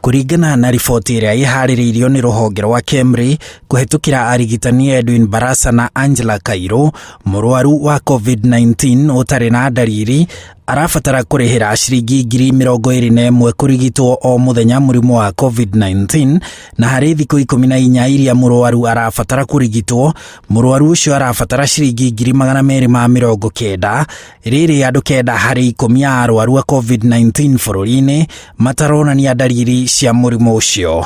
Kũringana na riboti ĩrĩa ĩharĩrĩirio nĩ rũhonge rwa KEMRI kũhetũkĩra arigitani Edwin Barasa na Angela Kairũ, mũrwaru wa COVID-19 ũtarĩ na ndariri arabatara kũrĩhĩra ciringi 21,000 kũrigitwo o mũthenya mũrimũ wa COVID-19, na harĩ thikũ 14 iria mũrwaru arabatara kũrigitwo, mũrwaru ũcio arabatara ciringi 290,000. Rĩrĩ andũ 9 harĩ 10 a arwaru a COVID-19 bũrũri-inĩ mataronania ndariri cia mũrimũ ũcio.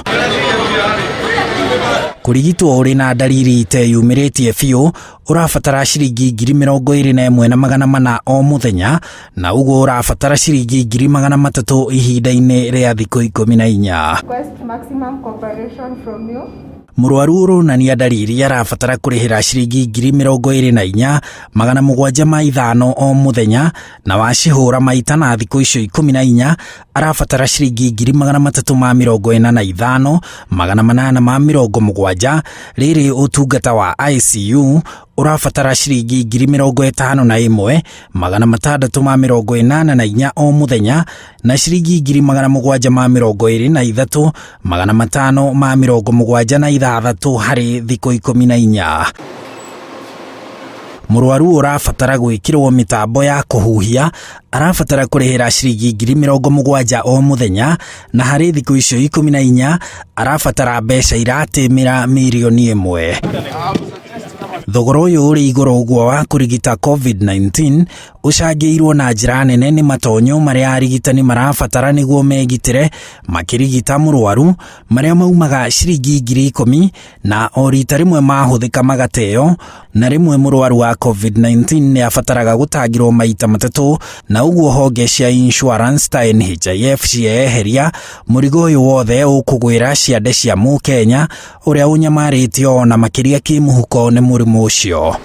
Kũrigitwo ũrĩ na ndariri iteyumĩrĩtie biũ ũrabatara ciringi 21,400 o mũthenya, na ũguo ũrabatara ciringi 300,000 ihinda-inĩ rĩa thikũ 14. Request maximum cooperation from you. Mũrwaru ũronania ndariri arabatara kũrĩhĩra ciringi 24,705 o mũthenya, na wacihũra maita na thikũ icio 14 arabatara ciringi 345,870. Rĩrĩ ũtungata wa ICU ũrabatara ciringi 51,684 o mũthenya, na ciringi 723,576 harĩ thikũ 14. Mũrwaru ũrabatara gwĩkĩrwo mĩtambo ya kũhuhia arabatara kũrĩhĩra ciringi 70,000 o mũthenya, na harĩ thikũ icio 14 arabatara mbeca iratĩmĩra 1 mirioni. Thogora ũyũ ũrĩ igũrũ ũguo wa kũrigita COVID-19 ũcangĩirwo na njĩra nene nĩ matonyo marĩa arigitani marabatara nĩguo megitĩre makĩrigita mũrwaru, marĩa maumaga ciringi 10,000 na o rita rĩmwe mahũthĩka magateo, na rĩmwe mũrwaru wa COVID-19 nĩ abataraga gũtangĩrwo maita matatũ, na ũguo honge cia insurance ta NHIF cieheria mũrigo ũyũ wothe ũkũgwĩra ciande cia mũkenya ũrĩa ũnyamarĩtio ona makĩria kĩmũhuko nĩ mũrimũ ũcio.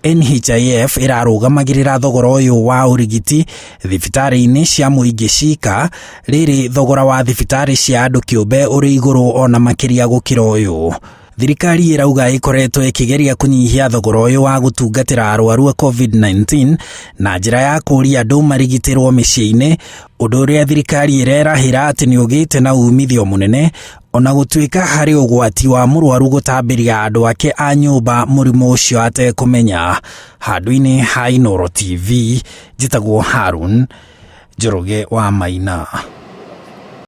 NHIF ĩrarũgamagĩrĩra thogora ũyũ wa ũrigiti thibitarĩ-inĩ cia mũingĩ cika, rĩrĩ thogora wa thibitarĩ cia andũ kĩũmbe ũrĩ igũrũ ona makĩria gũkĩra ũyũ. Thirikari ĩrauga ĩkoretwo ĩkĩgeria kũnyihia thogora ũyũ wa gũtungatĩra arwaru a COVID-19 na njĩra ya kũũria andũ marigitĩrwo mĩciĩ-inĩ, ũndũ ũrĩa thirikari ĩrerahĩra atĩ nĩ ũgĩte na umithio mũnene, ona gũtuĩka harĩ ũgwati wa mũrwaru gũtambĩria andũ ake a nyũmba mũrimũ ũcio atekũmenya. Handũ-inĩ ha Inooro TV, njĩtagwo Harun Njoroge wa Maina.